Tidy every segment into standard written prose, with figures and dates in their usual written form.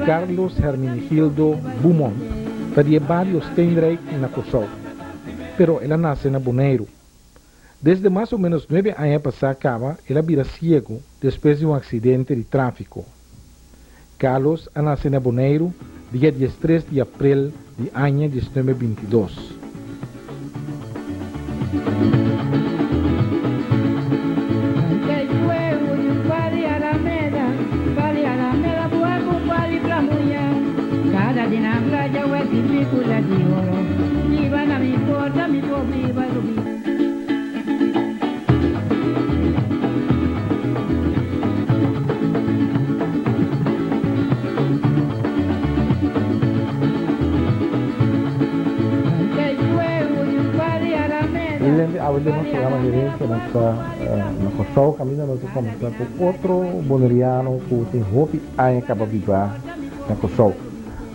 Carlos Hermenegildo Beaumont ta di e bario Steenrijk na Kòrsou, pero el a nase na Boneiru. Desde mas o ménos nuebe aña pasá kaba el a bira siegu despues di un aksidente di tráfiko. Carlos a nase na Boneiru dia diestres di aprel di aña diesnuebe bintidos. Presidente, awe den nos programa Herencia nos ta na Kòrsou kaminda nos a kombersá ku otro boneriano ku tin hopi aña kaba biba na Kòrsou.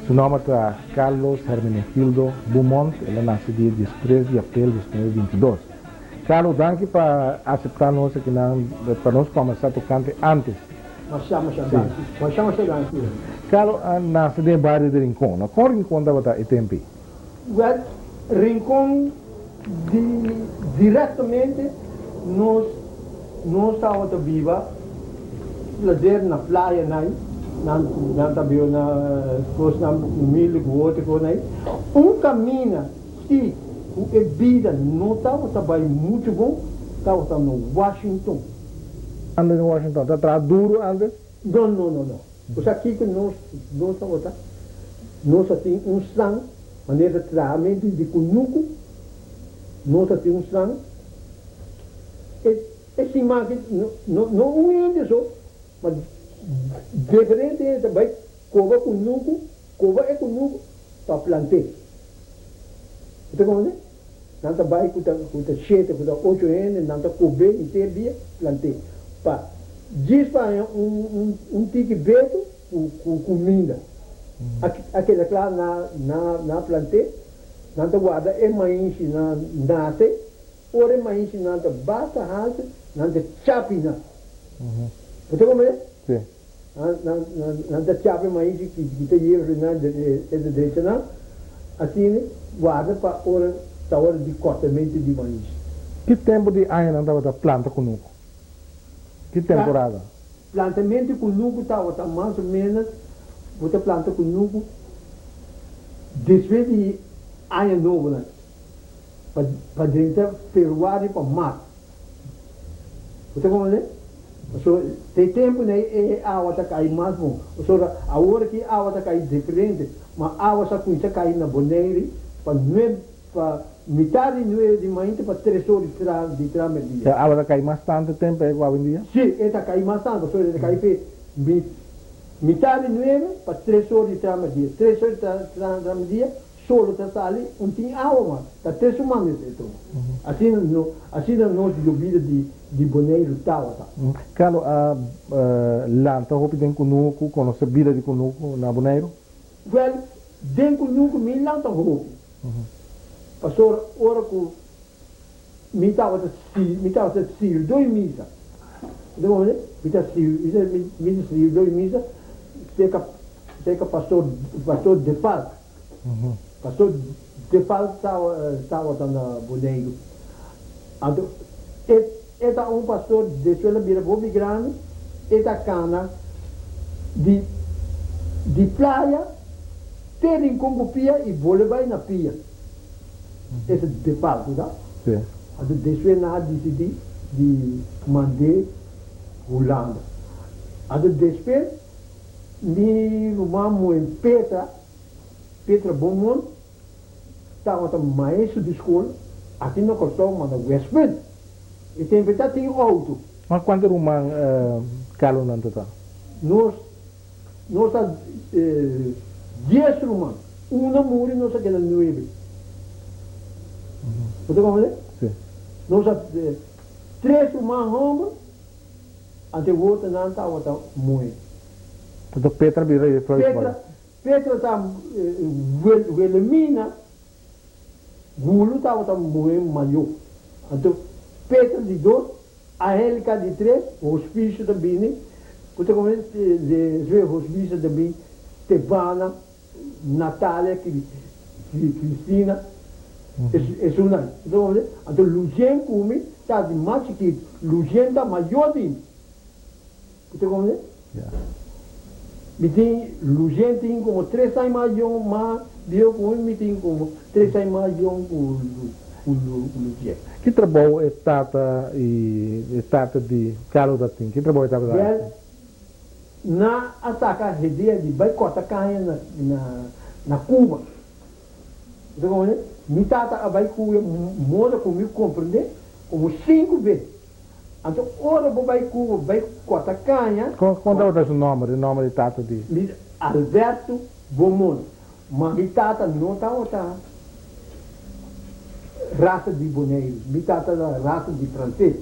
Su nòmber ta Carlos Hermenegildo Beaumont, el a nase dia diestres di aprel 1922. Carlos, danki pa aseptá nos akinan pa nos kòmbersá tokante antes. Masha, masha danki. Masha, masha danki. Carlos a nase den e bario di Rincon. Na kon Rincon tabata e tempu ei? Wèl, Rincon di direktamente nos nos tabata biba plaser na playa nai, nan nan ta biba na kosnan humilde ku otro kos nai. Un kamina si ku e bida no tabata bai muchu bon tabata na Washington. Anda na Washington ta traha duru antes? No no no no. Bo sa kiko nos nos tabata? Nos a tin un san manera ta trahamento di kunuku, nos a tin un san e e siman aki no no no un hende so ma diferente hende ta bai koba kunuku, koba e kunuku pa plant'é. Bo ta komprende? Nan ta bai ku ta ku ta shete ku ta ocho hende, nan ta kob'é henter dia plant'é pa djis pa haña un un un tiki beto ku ku kuminda. A a keda kla na na na plant'é, nan ta warda e mainshi nan nase, ora e mainshi nan ta basta haltu, nan ta chapi nan. Bo ta komprende? Sí. Nan nan nan ta chape mainshi ki ki ta yeva nan e ta drecha nan, asina warda pa ora ta ora di kòrtamento di mainshi. Ki tempu di aña nan tabata planta kunuku? Ki temporada? Plantamentu di kunuku tabata mas o ménos bo ta planta kunuku despues di aña nobo nan, pa pa drenta febrüari pa mart. Bo ta komprendé? Pasobra te tempu nei e awa ta kai mas bon. Pasobra awor aki awa ta kai diferente, ma awa sa kuminsá kai na Bonaire pa nuebe, pa mitar di nuebe di mainta pa tres or di tra di tra merdia. E awa ta kai mas tantu tempu ei ku awendia? Sí, e ta kai mas tantu, pasobra e ta kai pe mitar di nuebe pa tres or di tra merdia. Tres or di tra tra merdia Solo ta sali un tin awa mas ta te su man mester tuma. Asina no asina nos yobida di di Boneiru tawata. Carlo a lanta hopi den kunuku, konosé bida di kunuku na Boneiru? Wèl, den kunuku mi lanta hopi. Pasobra ora ku mi tabata si mi tabata sirdó e misa, bo ta komprendé? Mi ta sir mi ta mi ta sirdó e misa serka serka pastor pastor De Valk. Pastor De Valk tawata na Boneiru. Anto e e ta un pastor despues el a bira hopi grandi, e ta kana di di playa te Rincon ku pia i bole bai na pia. E ta De Valk, bo sa? Anto despues nan a disidí di mand'é Hulanda. Anto despues mi ruman muhé Petra Petra Beaumont tabata maestro di skol aki na Kòrsou ma na Westpunt. E tempu ta tin outo. Ma kuantu ruman Carlo nan ta ta? Nos nos ta dies ruman. Un a muri nos a keda nuebe. Bo ta komprende? Si. Nos a. Tres ruman hòmber, anto e woto nan tabata muhé. Anto Petra bira e Petra, Petra ta Wilhelmina, Gulu tabata muhé mayó. Anto Petra di dos, Angelica di tres, hospicio ta bini, ku ta kome despues hospicio ta bin Tebana, Natalia, Cristina, esunnan. Ku ta kome anto Lucien ku mi ta di mas chikitu, Lucien ta mayó di mi. Ku ta kome? Mi tin, Lucien tin komo tres aña mas yong, mas bieu ku mi, mi tin komo tres aña mas yong ku Lucien. Ki trabou e tata i e tata di Carlo ta tin? Ki trabou e tabata hasi? Wel, nan a saka hedea di bai kòrta kaña na na na Cuba. Bo ta komprendé? Mi tata a bai ku e moda ku mi komprendé komo sinku bes. Anto ora bo bai Cuba bai corta caña. Con con tabata su nomber, e nomber di tata di. Mi Alberto Beaumont, ma mi tata no tabata rasa di Boneiru, mi tata ta rasa di Frances,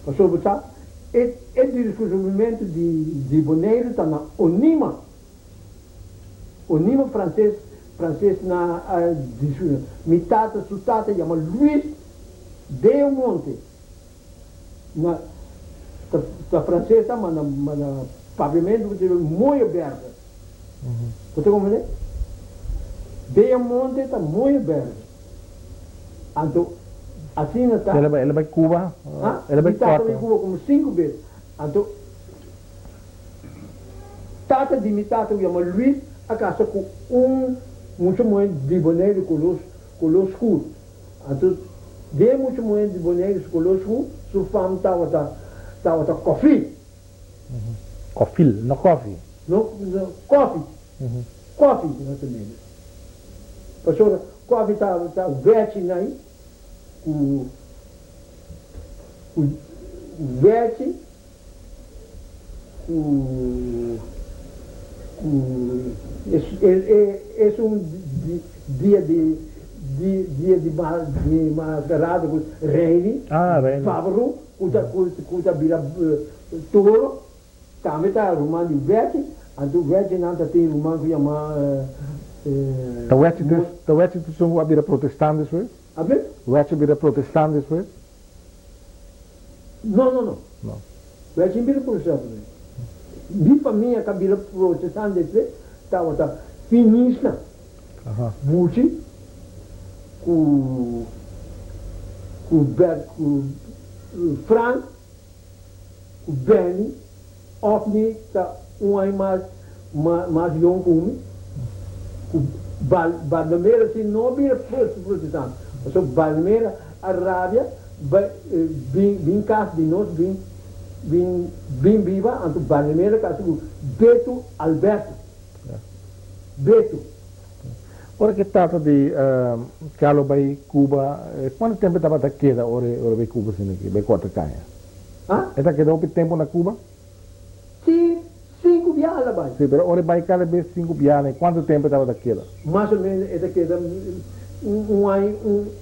pasobra bo sa e e descubrimiento di di Boneiru ta na Onima, Onima Frances, Frances na a descubri, mi tata su tata yama Luis Beaumonte. Na ta ta frances ta ma na ma na papiamento bo ta debe mooie bergen. Bo ta comprende? Beamonte ta mooie bergen. Anto asina ta. El a bai el a bai Cuba? Ha? El a bai Mi tata bai Cuba. Cuba como cinco bes. Anto tata di mi tata ku yama Luis a casa ku un mucha muhe di Boneiru color color scur. Anto den mucha muhé di Boneiru su koló sku, su fam tabata tabata kòfi. Kòfil, no kòfi. No, no, kòfi. Kòfi nos ta mende. Pasobra kòfi ta ta wèchi nai ku ku wèchi ku ku es e esun dia di di dia di di mascarada ku Reini Ah, Reini. Fabro ku ta ku ku ta bira toro tambe ta ruman di Wetty anto Wetty nan ta tin ruman ku yama Ta Wetty des ta Wetty esun ku a bira protestant despues? Abe? Wetty a bira protestant despues? No, no, no. No. Wij sin bira protestant promé. Mi famia ka bira protestant despues tabata finisnan. Buchi ku ku Bert ku Frank ku Benny Ofni ta un aña mas mas yong ku mi ku Baldomero si no bira protestant pasobra Baldomero a rabia bai bin bin kas di nos bin bin bin biba anto Baldomero kasa ku Beto Alberto Beto. Ora ke tata di Carlo bai Cuba kuantu tempu e tabata keda ora e bai Cuba asina ke bai korta kaña? Ha? E ta keda hopi tempu na Cuba? Si, sinku biaha la bai. Si, pero ora e bai kada bes sinku biaha na kuantu tempu e tabata keda? Mas o menos e ta keda un aña,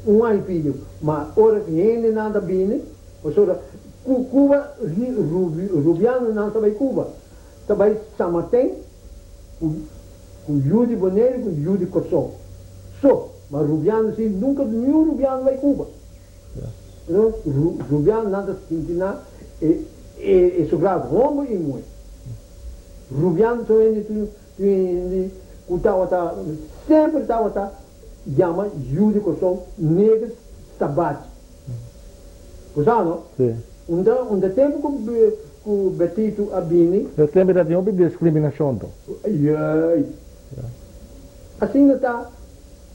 un aña i pidio. Ma ora ku hendenan ta bini, pasobra ku Cuba, rubianonan ta bai Cuba, ta bai San Martin ku ku yu di Boneiru ku yu di Kòrsou so. Ma rubiano si, nunka niun rubiano bai Cuba. No, rubiano nan ta sinti na e e sobrado homber i muhe. Rubiano tur hende tur hende ku tabata semper tabata yama yu di Kòrsou neger sabachi. Bo sa no? Sí. Unda unda tempu ku ku Betitu a bini. E tempu ta tin hopi diskriminashon to. Ayai. Asina ta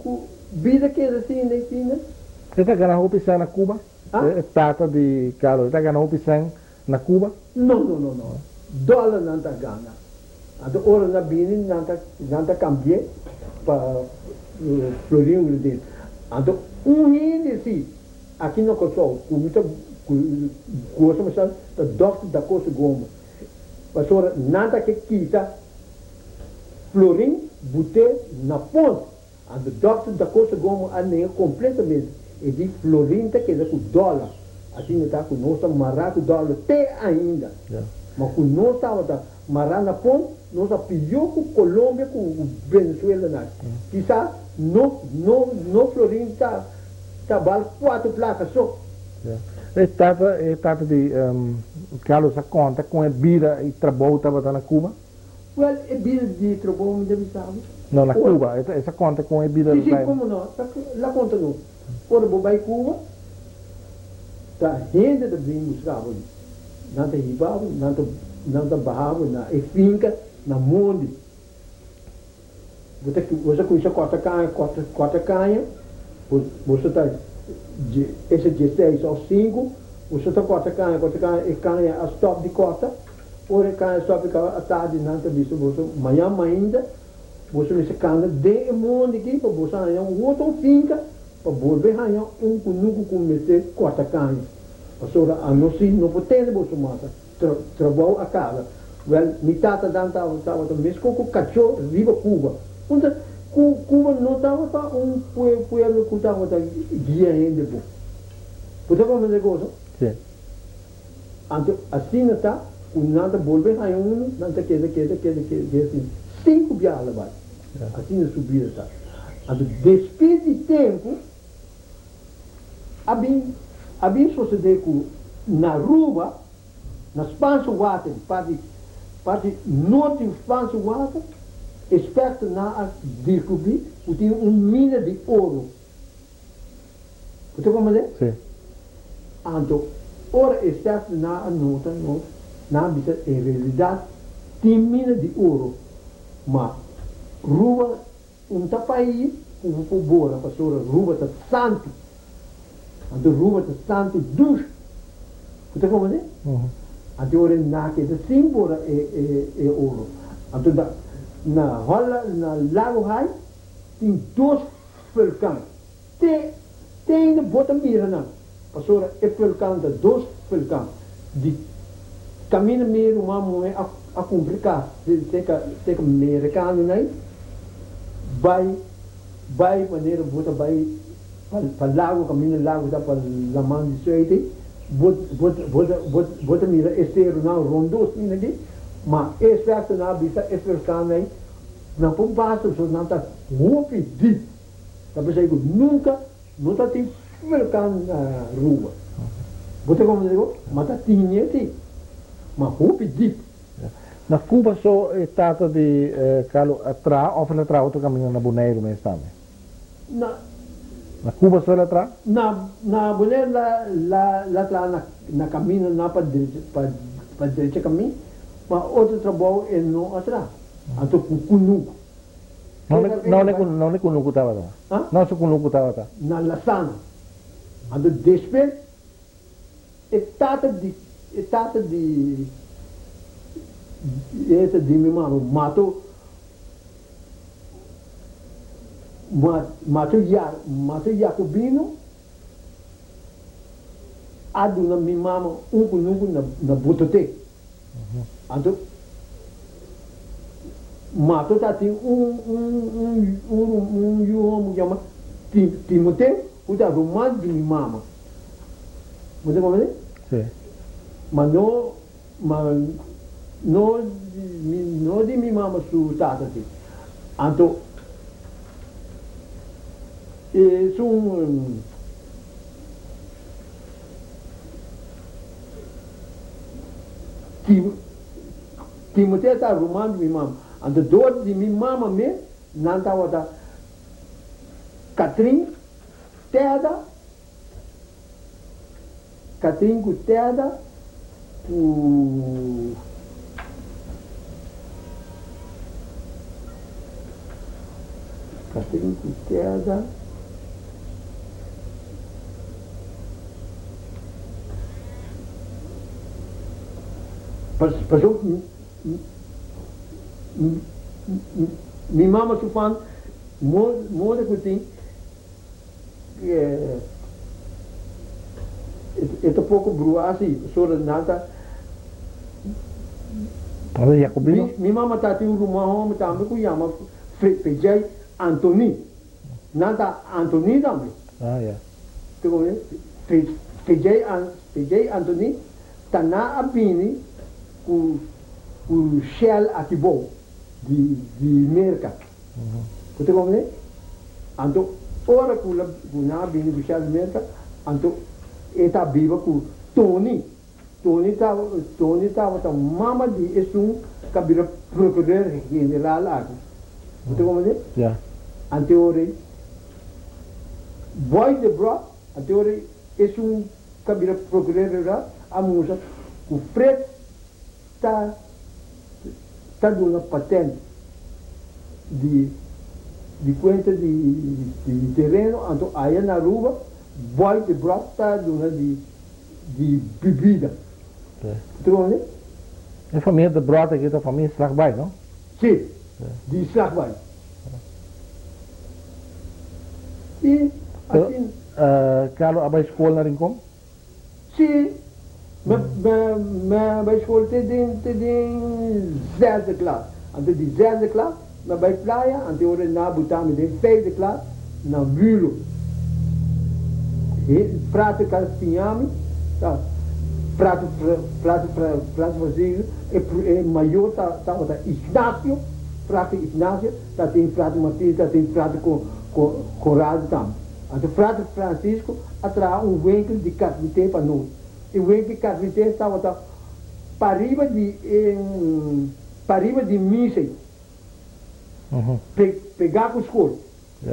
Ku bida keda asina i asina. E ta gana hopi sèn na Cuba? Ah? E tata di Carlos, e ta gana hopi sèn na Cuba? No, no, no, no. Dòler nan ta gana. Anto ora nan bini nan ta nan ta kambi'é pa florin hulandes. Anto un hende si aki na Kòrsou ku mi ta ku gosa masha ta dòkter Dakosa Gomez. Pasobra nan ta ke kita florin but'é na pont. Anto dòkter Dakosa Gomo a nenga kompletamente. E di florin ta keda ku dòler. Asina ta ku nos ta mará ku dòler te ainda. Ma ku nos tabata mará na pon, nos a pió ku Colombia ku Venezuela nan. Kisas no no no florin ta ta bal kuater plaka so. E tata e tata di Carlos a konta kon e bida i trabou tabata na Cuba? Wèl e bida di trabou mi ta bisa bo. No, na Cuba. E sa konta kon e bida Si si komo no. Ta la konta nos. Ora bo bai Cuba ta hende ta bin buska bo. Nan ta hiba bo, nan ta nan ta baha bo na e finka na mondi. Bo ta bo sa kuminsá kòrta kaña, kòrta kòrta kaña, bo boso ta dje ese djeseis òf sinku, boso ta kòrta kaña, kòrta kaña, e kaña a stòp di kòrta, ora e kaña stòp di kòrta atardi nan ta bisa boso mañan mainta boso mester kanda den e mondi aki pa boso haña un otro finka pa bolbe haña un kunuku ku mester kòrta kaña, pasobra anos si no por tende boso mas. Trabou a kaba. Wèl, mi tata dan tabata meskos ku kachó riba Cuba. Punta, ku Cuba no tabata un pueblo ku tabata guia hende bon. Bo ta komprendé kosa? Sí. Anto asina ta ku nan ta bolbe haña unu, nan ta keda, keda, keda, keda asina. Sinku biaha la bai. Asina su bida ta. Anto despes di tempu. A bin a bin sosodé ku na Aruba, na Spaanse Water, di parti parti nort di Spaanse Water, ekspertonan a deskubrí ku tin un mina di oro. Bo ta komprendé? Sí. Anto, ora ekspertonan a nota, nota, nan a bisa en realidat tin mina di oro, ma Aruba Un ta pais ku bo por bora pasobra Ruba ta santu. Anto Ruba ta santu dush. Bo ta komprende? Anto ora e nake ta sin bora e e oro. Anto na na Holla na Lago Hai tin dos vulkan. Te te ainda bo ta mira nan pasobra e vulkan ta dos vulkan. Di kaminda mi ruman muhé a a kumpri kas seka seka merikanonan bai bai manera bo ta bai pa pa lago kaminda lago ta pa laman di suit ei bo bo bo bo bo ta mira e serunan rondó asina aki ma e ekspertonan a bisa e vulkannan ei nan por basta pasobra nan ta hopi dip. Ta pensá ku nunka no ta tin vulkan na Aruba. Bo ta komprendé ku? Ma ta tin e si, ma hopi dip. Na Cuba so e tata di Carlo a traha of el a traha otro kaminda na Boneiru mes tambe? Na. Na Cuba so el a traha? Na na Boneiru la la la traha na na kaminda na pa drecha pa pa drecha kamin, ma otro trabou e no a traha. Anto ku kunuku. Na unda kunuku tabata? Na su kunuku tabata? Na Lasana. Anto despues e tata di e tata di esta di mi mama mato mato mato Jacobino a duna mi mama un kunuku na Botote. Anto Mato ta tin un un un un yu homber ku yama Timoteo ku ta ruman di mi mama. Bo ta komprende? Sí. Ma no ma no no di mi mama su tata si. Anto esun. Timoteo ta ruman di mi mama. Anto dor di mi mama mes nan tabata Katrin, Teda, Katrin ku Teda ku Katrin ku Teda. Pasobra mi mama su fan moda ku tin e ta poko brua asi pasobra nan ta mi mama ta tin un ruman homber tambe ku yama Fejay Antony. Nan ta Anthony tambe. Ah ya. Te komprende? PJ PJ Anthony ta na a bini ku ku Shell aki bou di di Merka. Bo ta komprende? Anto ora ku ku nan a bini ku Shell di Merka anto e ta biba ku Tony. Tony ta Tony tabata mama di esun ku a bira prokurador general aki. Bo ta komprende? Ya. Anto ora ei Boy de Brot, anto ora ei esun ku a bira prokurador general a mustra ku Fred ta ta duna patent di di kuenta di di tereno anto aya na Aruba Boy de Brot ta duna di di bibida. Bo ta komprende? E famia de Brot aki ta famia Slagbaai, no? Si, di Slagbaai. I asin. Carlo a bai skol na Rincon? Si, mi a bai skol te den te den zesde klas. Anto di zesde klas mi a bai playa, anto ora nan a buta mi den vijfde klas na Mulo. E frater ka siña mi, ta frater frater frater Francisco, e mayor tabata Ignacio, frater Ignacio, tatin frater Martinez, tatin frater Conrado tambe. Anto frater Francisco a traha un winkel di karpinté pa nos. E winkel di karpinté tabata pariba di e pariba di misa ei, pegá ku skol.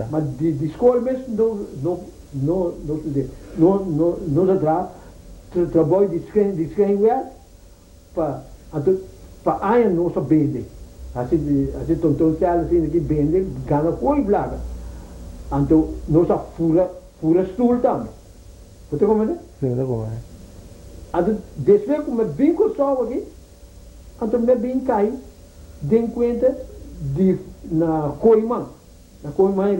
Ma di skol mes no no no no studié. No no nos a traha trabou di di schijnwerk pa anto pa aña nos a bende. Hasi hasi tonton sèl asina aki bende gana hopi plaka. Anto nos a fura fura stul tambe. Bo ta komprende? Si, mi ta komprende. Anto despues ku mi a bin Kòrsou aki, anto mi a bin kai den kuenta di na Kooiman. Na Kooiman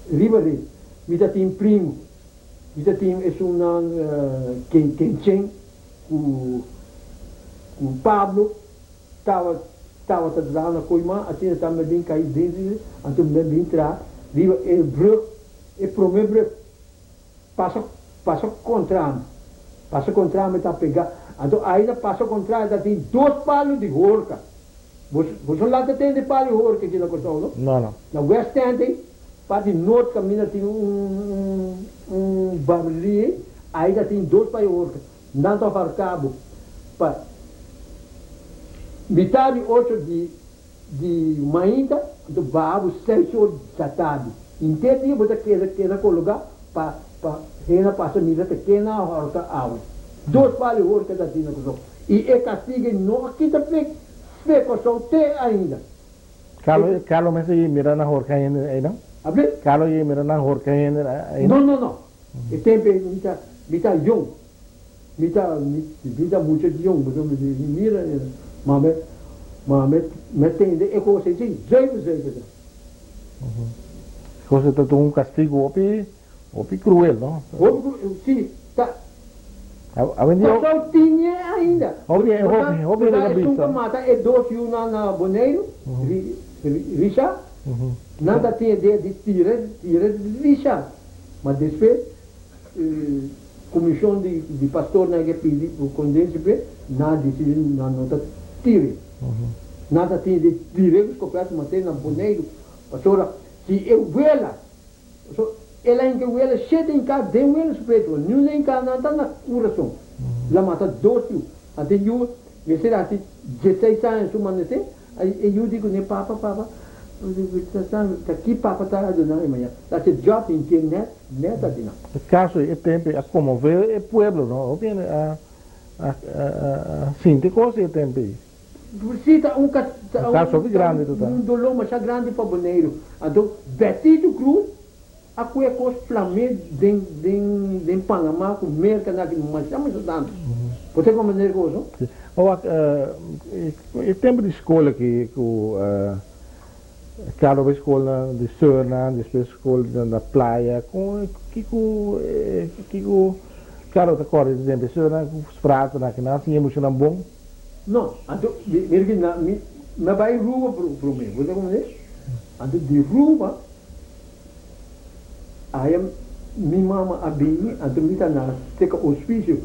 riba rei mi ta tin primo. Mi ta tin esunnan Kenchen ku ku Pablo tawa tabata traha na Kooiman, asina ta mi a bin kai den anto mi a bin traha riba e brug, e prome brug pasa pasa kontra mi, pasa kontra mi ta pega, anto aina pasa kontra ta tin dos palu di horka, bo bo no lata tende palu di horka aki na Kòrsou no? No no. Na West End ei Parti noord kaminda tin un un barberie ei ta tin dos pa e horka. Nan ta harka bo pa mitar di ocho di di mainta anto baha bo seis or dja tardi. Henter dia bo ta keda keda kologa pa pa hende pasa mira ta ken a horka awe. Dos pa e horka ta tin na Kòrsou i e kastigo ei no a kita fe fe Kòrsou te ainda. Carlo, Carlo mester yi mira nan horka hende einan? Abe? Carlo yi mira nan horka hende einan? No, no, no. E tempo ei mi ta, mi ta yong. Mi ta, mi ta mucha yong, pasobra mi mi mira einan. Ma mi, ma mi, mi tende e kos ei si, zuiver, zuiver ta. E kos ei ta un kastigu hopi, hopi kruel, no? Hopi kruel, si. Ta. Awendia. Kòrsou tin e ainda. Hopi hopi hopi hende ta bisa. Esun ku mata e dos yunan na Boneiru, Richard, nan ta tin idea di tira tira Richard. Ma despues komishon di di pastornan ke pidi kondensia p'e, nan a disidi nan no ta tir'e. Nan ta tin idea di tir'e ku skopèt mat'e na Boneiru. Pasobra si e wela So el a hinka wela shete hinka den wela su pecho, niun a hinka nan ta na kurason. El a mata dos yu. Anto e yu mester hasi dieseis aña su manese, e yu di kuné, Papa, papa, ta ki papa ta duna e mañana? Ta hasi djòp hinke nèt, nèt asina. E kaso ei e tempu ei a konmové e pueblo, no? Hopi hende a a sinti kos ei e tempu ei. Sí, ta un ta Un caso hopi grandi tu ta. Un doló masha grandi pa Boneiru. Anto Betito Cruz a kue kos flam'é den den den Panama ku Merka na aki masha masha tantu. Bo ta komprendé e kos no? Sí. Ma wak e tempu di skol aki ku Carlo bai skol na di Surnam despues skol na playa kon kiko kiko Carlo ta kòrda di tempu e Surnam ku fraternan aki nan a siña emoshonnan bon? No, anto mira ki na mi mi a bai Ruba prome, bo ta komprende? Anto di Ruba aya Mi mama a bini, anto mi ta na seka hospicio.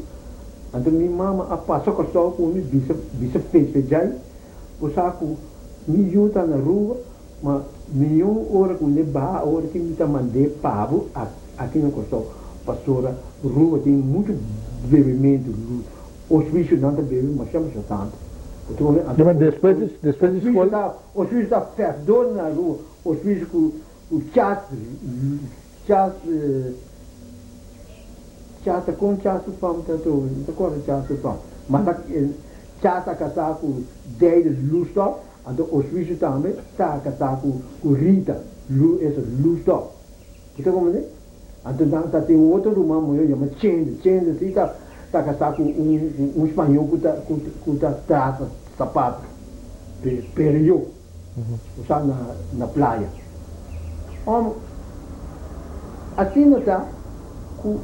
Anto mi mama a pasa Kòrsou ku mi bisa bisa festejai, bo sa ku mi yu ta na Aruba, ma mion ora ku ne baha awor aki mi ta mand'é pa bo aki na Kòrsou, pasobra Aruba tin muchu bebementu, hospicionan ta bebe masha masha tantu. Bo ta komprende? Anto despues di despues di skol. Hospicio ta fèfdor na Aruba, hospicio ku ku chas Chas Chas ta kon Chas su fam ta trobe mi ta kòrda Chas su fam ma ta Chas a kasá ku Deide Lustop anto Oswisu tambe ta a kasá ku ku Rita Lu esa Lustop bo ta komprendé anto nan ta tin un otro ruman muhé yama Chende Chende si ta ta kasá ku un un spañó ku ta ku ku ta traha sapato pero yo. Usa na na playa. Om, asina ta ku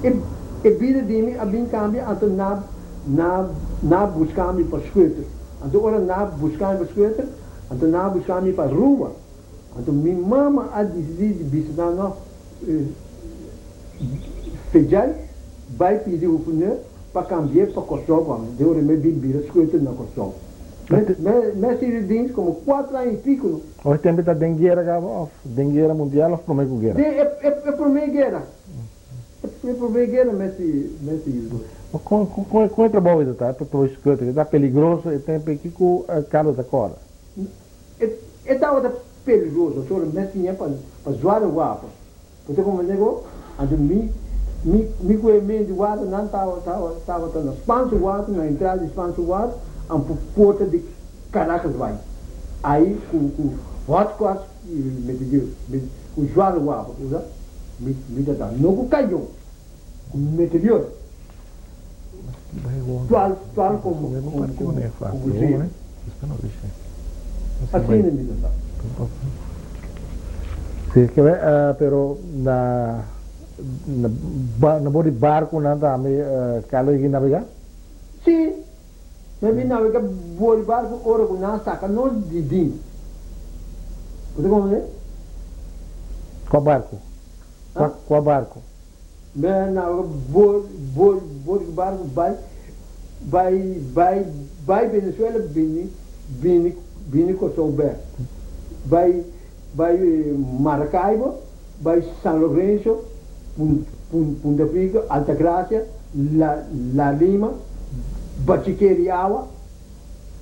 e e bida di mi a bin kambia anto na na na buska mi pa Schutter. Anto ora na buska mi pa Schutter, anto na buska mi pa Aruba. Anto mi mama a disidí di bisa nan no, Fejai bai pidi hufuneur pa kambi'é pa Kòrsou pa mi. Den ora mi bin bira Schutter na Kòrsou. Me sirbi dins como cuatro aña y pico no. Hoy tempo ta den guera caba of den guera mundial of prome cu guera? Den e prome guera. E prome guera me sirbi. Ma con con e trabou ey ta ta trabou schutter? E ta peligroso e tempo ey kico Carlos ta corda? E tabata peligroso pasobra me siña pa zware wapen. Bo ta comprende ko? Anto mi, mi, mi ku e men di water nan tawa, tawa, tabata na Spaanse Water, na entrada di Spaanse Water, ampo porta di Caracas bai. Ai ku, ku hot cross mi ta di, mi, ku zware wapen, bo sa? Mi, mi ta ta, no ku kayon, ku meterior. Twaalf, twaalf komo, komo, komo, komo zeven. Asina mi ta sa. Sí, ke pero na na na bor di barkunan tambe Carlo yegi nabegá? Sí, mi a bin nabegá bor di barku ora ku nan saka nos di dins. Bo ta komprendé? Kua barku? Kua kua barku? Mi a nabegá bor bor bor di barku bai bai bai bai Venezuela bini bini bini Kòrsou bèk bai bai Maracaibo bai San Lorenzo Punta Fijo Altagracia La La Lima Bachiqueriagua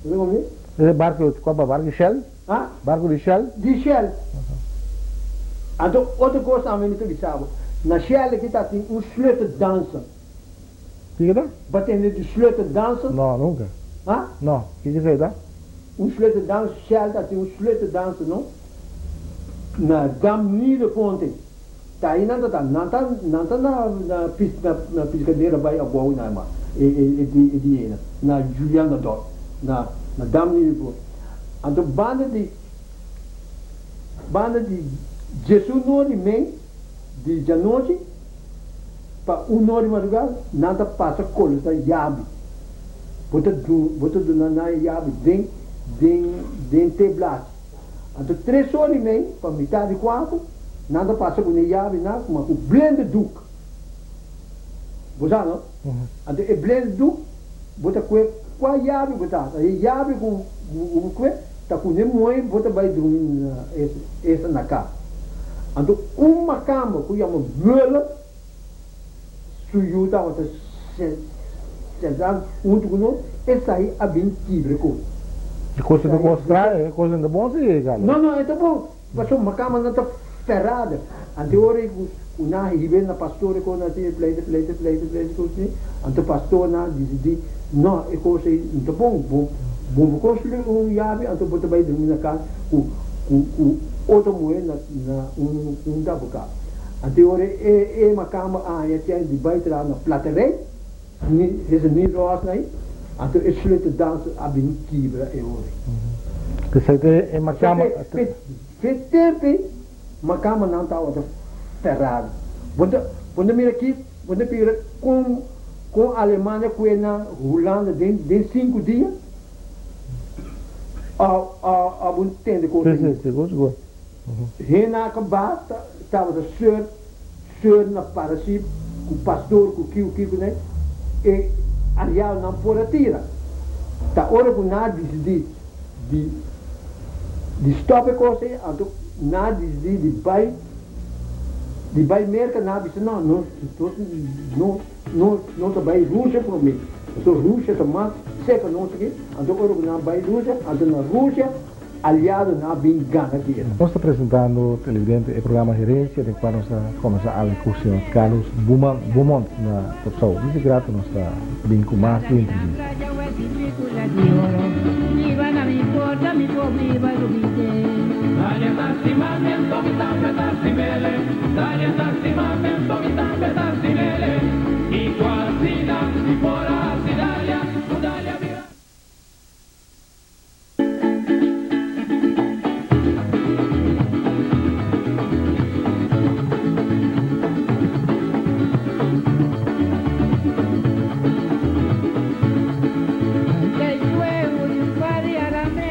bo ta komprendé? Ese barku kua barku Shell? Ha? Barku di Shell? Di Shell. Anto otro kos tambe mi ta bisa bo. Na Shell aki ta tin un sleuteldanser. Kiko ta? Bo a tende di sleuteldanser? No, nunka. Ha? No. Kiko esei ta? Un sleuteldanser, Shell ta tin un sleuteldanser no. Na Dam Nieuwe Ta ei nan ta ta. Nan ta nan ta na na pis na na piscadera bai abou na ma e e e di e di ena na Julianadorp na na Dam Nieuwe Anto banda di banda di djesun nor di mei di djanochi pa un nor di madrugada nan ta pasa koleta yabi. Bo ta du bo ta duna nan e yabi den den den teblachi. Anto tres ora i mei pa mitad di kuater nan ta pasa ku ne yabi nan kuma ku blenderdoek. Bo sa no? Anto e blenderdoek bo ta kue kua yabi bo ta hasa. E yabi ku bo kue ta ku ne moe bo ta bai drumi na esa na kas. Anto un makamba ku yama Muller su yu tabata sentá huntu ku nos, esei a bin kibra kos. E kos ta kos straño, e kos no ta bon si, Carlos. No, no, e ta bon. Pasobra makamba nan ta ferada. Anto ora ku nan a hib'é na pastor e kos nan a pleita, pleita, pleita, pleita kos así. Anto pastornan a disidí, no, e kos ei no ta bon. Bo bo por konstruí un yabi, anto bo ta bai drumi na kas ku ku ku otro muhé na na un un taboká. Anto ora e e makamba a haña chèns di bai traha na platerei, ni hese ni ròs nei, anto e sleuteldanser a bin kibra e ora ei. P'esei ta e makamba. Fe tempu ei makambanan tabata ferado. Bo ta bo ta mira aki, bo ta mira kon kon Alemania kue na Hulanda den den sinku dia? A a a bo tende kos Si, si, sigur, sigur. Hende a kaba tabata seur. seur na Parasip ku pastor ku kiu kiu ku ne e aliadonan por a tira. Ta ora ku nan a disidí di di stòp e kos ei, anto nan a disidí di bai di bai Merka, nan a bisa no, nos nos no no ta bai Rusia promé, pasobra Rusia ta mas serka nos aki, anto ora ku nan a bai Rusia, anto na Rusia aliadonan a bin gana guera. Nos ta presentando televidente e programa Herencia den cual nos ta combersa awe cu señor Carlos Beaumont na Corsou. Dice grato nos ta bin cu mas di entrevista.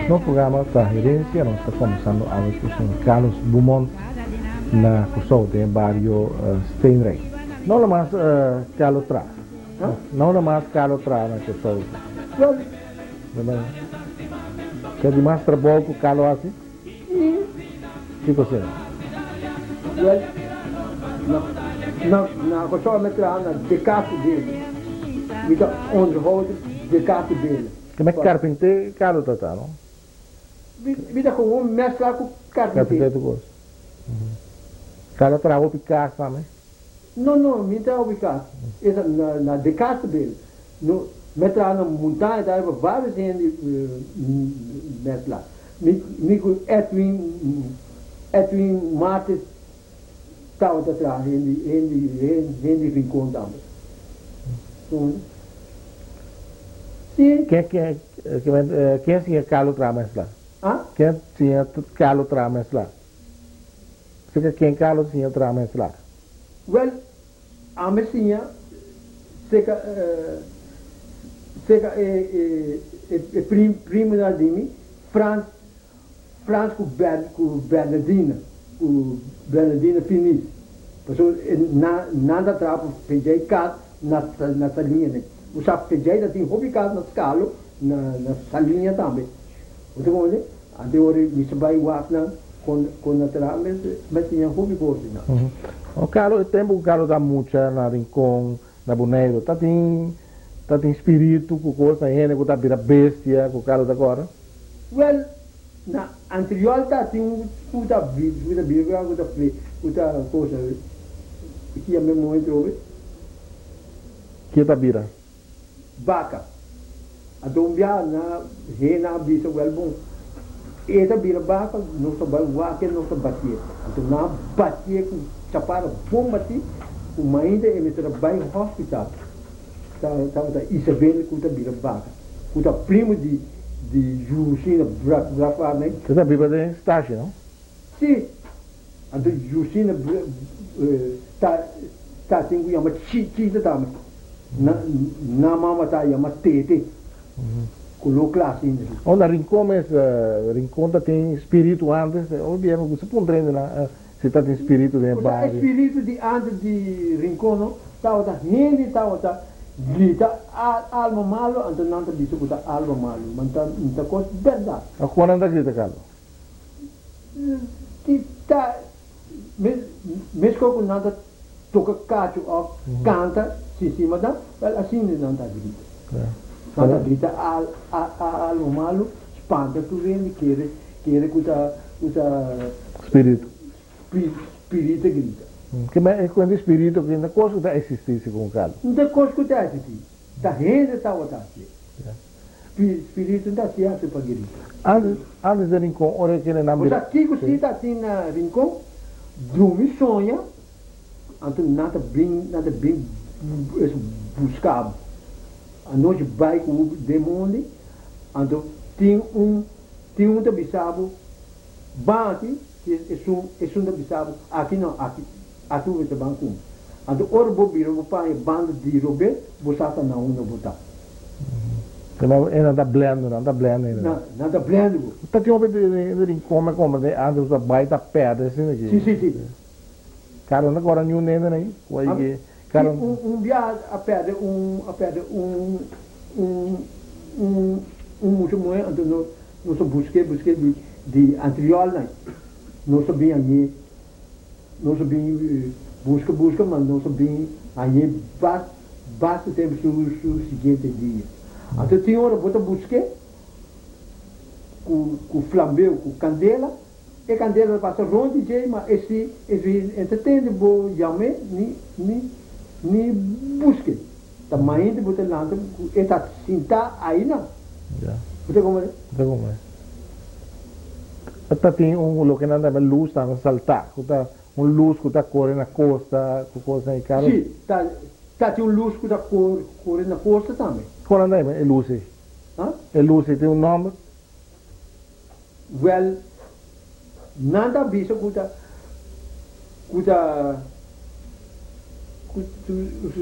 Nos programa ta Herencia, nos ta combersando awe cu señor Carlos Beaumont na Curaçao den e bario Steenrijk. No lo mas Carlos tra. No lo mas Carlos tra na Curaçao. Ke di mas trabou ku Carlo hasi? Kiko sera? Wel, na, na, na Kòrsou mi traha na De Kaste Bele. Mi ta onderhoud De Kaste Bele. Ke men karpinté Carlo ta ta, no? Mi, mi ta gewoon mèsla ku karpinté. Karpinté tur kos. Carlo a traha hopi kas tambe. No, no, mi ta hopi kas. Esa na, na De Kaste Bele. No, mi a traha na montaña ta riba varios hende mezcla. Mi, mi cu Edwin, Edwin Martes tabata traha hende, hende, hende Rincon tambe. Si. Ken, ken, ken, ken siña Carlo traha mezcla? Ah? Ken siña Carlo traha mezcla? Sika ken Carlo siña traha mezcla? Wel, Ami siña seka seka e e prim primonan di mi, Frans Frans ku Ber ku Bernadina ku Bernadina Finis pasobra e nan nan ta traha pa Fejay kas na na Saliña ne bo sa Fejay ta tin hopi kas na Skalo na na Saliña tambe bo ta komprende anto ora mi sa bai wak nan kon kon nan traha mi mi siña hopi kos di nan. O Carlo, e tempu ku Carlo ta mucha na Rincon, na Boneiru, ta tin ta tin spiritu ku kos na hende ku ta bira bestia ku Carlo ta kòrda? Wèl, na anterior ta tin un ku ta ku ta bira ku ta ku ta kosa ki yama e mooi trobe? Ke ta bira? Baka. Anto un biaha na hena a bisa wèl bon, e ta bira baka, nos ta bai wak e, nos ta batié. Anto nan a batié ku chapara bon batí, ku mainta e mester a bai hospital. Ta tabata Isabel ku ta bira baka, ku ta primo di di Jusina Brafaarney. E ta biba den Stashi, no? Si. Anto Jusina ta ta tin ku yama Chichita tambe. Na nan mama ta yama Tete ku lo klas inda si. Unda Rincon mes, Rincon ta tin spiritu antes, hopi bia mi gusta puntra hende nan si ta tin spiritu den e Unda e bario. spiritu di antes di Rincon no tabata hende tabata grita alma malo anto nan ta bisa ku ta alma malo ma ta kos bèrdat. A kon nan ta grita Carlo? Ti ta mescor cu nan ta toca cacho of canta si si mada, wel asina nan ta grita. Nan ta grita algo malo, spanta tur hende, kere kere cu ta cu ta Spirito. Spirito grita. Ke men e cuenta spirito ke no cos cu ta existi segun Carlo. No ta cos cu ta existi. Ta hende tabata hacié. Spiritu ta haci haci pa grita. Antes, antes den Rincon, ora e kende nan bira. Bo sa kico si ta haci na Rincon? Drumi soña, anto nan ta bin, nan ta bin busca bo. Anochi bai cu bo den mondi, anto tin un, tin un ta bisa bo, ban aki, esun, esun ta bisa bo, aki no, aki. Aki bo mester ban kuma. Anto ora bo bira bo paña banda di robé, bo sa ta na unda bo ta. Nan e nan ta blendo, nan ta blendo ainda. Nan, nan ta blendo bo. Ta tin hopi di rincon me compra den antes bo ta bay ta perde asina ki. Si, si, si. Carlos no ta kòrda niun hende ei ku a yega. Carlos. Un un biaha a pèrdè un a pèrdè un un un un mucha muhé anto nos nos a busk'é busk'é di di Antriòlnan nos a bin hañ'é nos a bin buska buska ma nos a bin hañ'é bas basta tempu su su siguiente dia anto tin ora bo ta busk'é ku ku flambeu ku kandela. E kandela ta pasa rond di dje, ma e si e si e ta tende bo yam'é ni ni ni busk'é. Ta mainta bo ta lanta ku e ta sintá ainan. Ya. Bo ta komprendé? Bo ta komprendé. Ta tin un loke nan ta yama lus tambe saltá, ku ta un lus ku ta kore na kosta, ku kosnan i karo. Si, ta ta tin un lus ku ta kore kore na kosta tambe. Kon nan ta yama e lus ei? Ha? E lus ei tin un nòmber? Wèl, nan ta bisa ku ta ku ta ku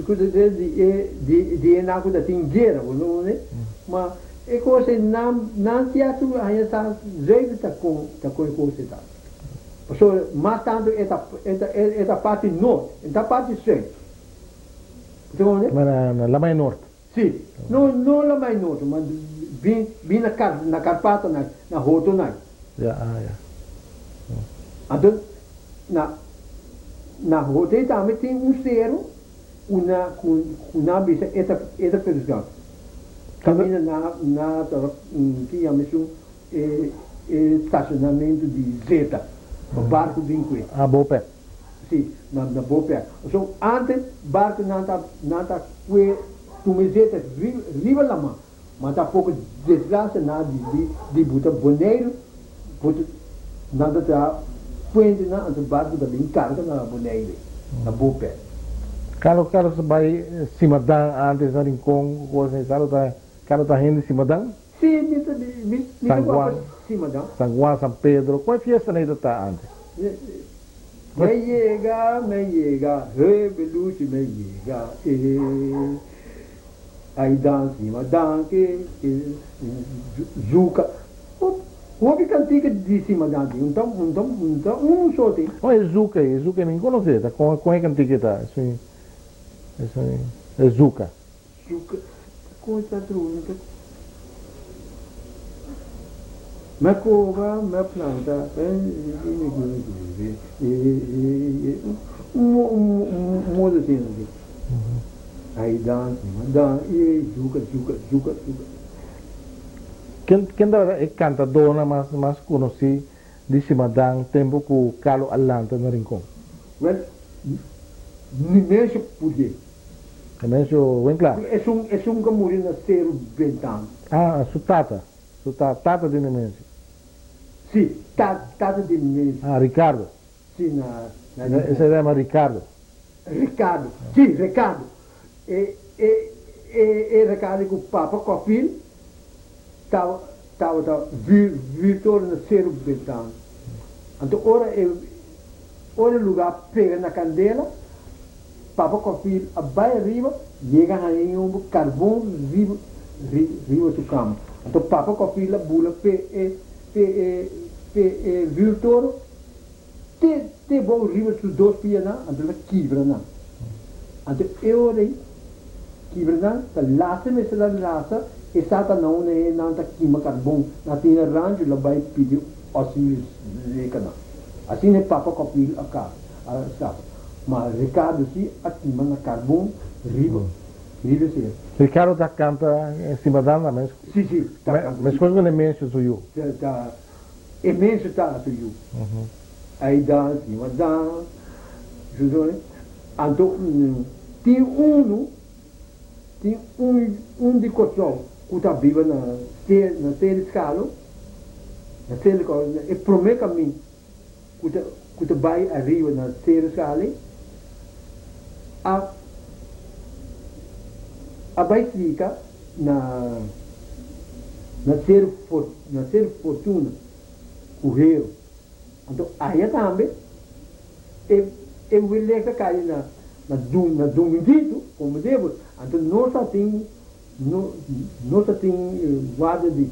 ku ta ser di e di di e nan ku ta tin guera, bo no wende? Ma e kos ei nan nan tia tur haña sa zuiver ta kon ta kon e kos ei ta. Pasobra mas tantu e ta e ta e ta parti nort, e ta parti sùit. Bo ta wende? Ma na na Lamai Nort. Sí, no no la mai noto, ma bin bin na kar na Karpato nai, na hoto nai. Ja, ah ja. Anto na na hoto ei tambe tin un sero ku na ku ku nan bisa e ta e ta Ferusgau. Kaminda na na ta ki yama esun e e stashonamentu di zeta pa barku bin kue. Ah, Bopec. Sí, na na Bopec. So antes barkunan ta nan ta Kue tumezeta riba lama, ma ta poko desgrasia na di di di buta Boneiru, buta nan ta traha puentenan anto barku ta bin karga na Bonaire, na Bopec. Carlos Carlos ta bai Simadan antes na Rincon ku kos ni sa ta Carlos ta hende Simadan? Si mi ta mi mi ta San wak Juan Simadan. San Juan San Pedro kua fiesta nei ta ta antes? Me yega, me yega, he belushi me yega, eh Ay dans mi ma danki, zuka Hopi kantika di si ma danki, un ta un ta un ta un so tin. Oh e zuka ei, e zuka ei mi konosé, ta kon kon e kantika ei ta, esun esun e zuka. Zuka, kon ta drumi ta. Me koba, me planta, un modo asina di. Ai dans, mi ma dans, e zuka, zuka, zuka, zuka. Ken ken tabata e kantadónan mas mas konosí di Simadan tempu ku Carlo a lanta na Rincon? Wèl, Nemesio Pudé. Nemesio Winklar. Esun esun ku a muri na Seru Bentano. Ah, su tata. Su ta tata di Nemesio. Si, ta tata di Nemesio. Ah, Ricardo. Si, na na Rincon. Esei ta yama Ricardo. Ricardo, si, Ricardo. E e e e Ricardo ku papa Kòfil tawa tabata vür vürtor na Seru Bentano. Anto ora e ora e lugá pega na kandela, Papa Kòfil a bai ariba, yega haña e homber karbon riba riba su kama. Anto Papa Kòfil a bula p'e e p'e e p'e e vürtor te te bou riba su dos pianan, anto el a kibra nan. Anto e ora ei kibra nan, ta lasa mester a lasa e satanan unda e nan ta kima karbon na tin e rancho el a bai pidi òsilio seka nan. Asina e Papa Kòfil a kaba. A scapa. Ma Ricardo si a kima na carbon riba riba esei. Ricardo ta canta encima danda mes. Si si ta canta. Mescos cu Nemesio su yu. Ta ta Emesio ta su yu. Ay dan sima dan su su anto tin unu tin un un di Corsou cu ta biba na na Seri Scalo na Seri e prome camin. ku ta ku ta bai ariba na Seru Sali a a bai sika na na Seru For na Seru Fortuna ku Heru. Anto aya tambe e e welek a kai na na du na Dominguito komo debut. Anto nos a tin No no ta tin guarda di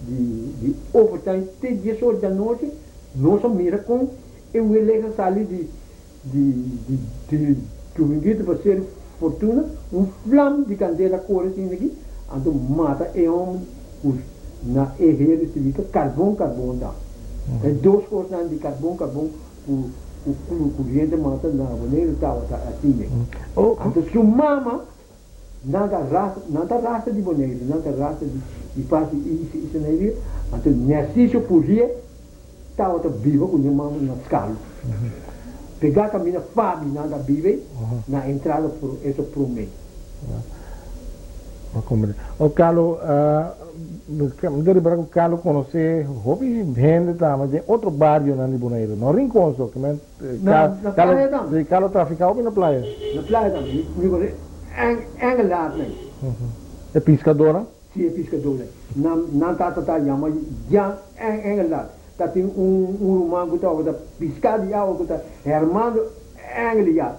di di overtime te dies or di anochi. Nos a mira kon e weleha sali di. Di di di Dominguito pa ser Fortuna un flam di candela core sin aki anto mata e homber cu na e heri sibika carbon carbon ta e dos cosnan di carbon carbon cu cu cu curiente mata na Boneiru tawata asina anto su mama nan ta rasa nan ta rasa di Boneiru nan ta rasa di di parti Isla anto Narciso Pourier Tawata biba ku ña mama na Skalu. Pegá kaminda Fabi nan ta biba ei, na entrada pro eso promé. O Carlo, mi ta ripara ku Carlo konosé hopi hende tambe den otro barionan di Boneiru, no Rincon so, kimen Na playa tambe. Carlo trafiká hopi na playa. Na playa tambe, mi konosé Engelaar nan. E piskadónan? Si e piskadónan. Nan nan tata ta yama Jan Engeland. Ta tin un un ruman ku tabata piská di awa ku ta Hermando Engeliard.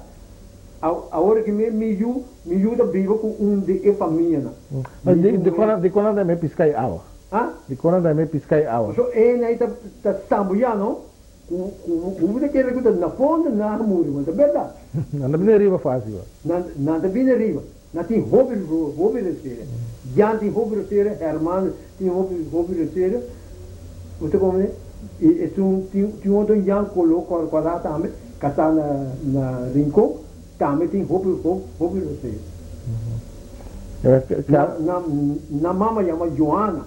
Awor aki mi mi yu mi yu ta biba ku un di e famianan. Ma Mi di yu di muhé. kon di kon nan ta me piska e awa? Ha? Di kon nan ta me piska e awa? Pasobra e nei ta ta sambuyá no. Ku ku ku ta kere ku ta na fondo nan a muri, ma ta bèrdat. Nan ta bini riba fásil. Nan nan ta bini riba. Nan tin hopi hopi rosera. Jan tin hopi rosera, Hermano tin hopi hopi rosera. Bo ta komprende? I esun tin tin otro Jan kolo kòrá kòrá tambe kasá na na Rincon tambe tin hopi hopi rosera. Na na nan mama yama Joana.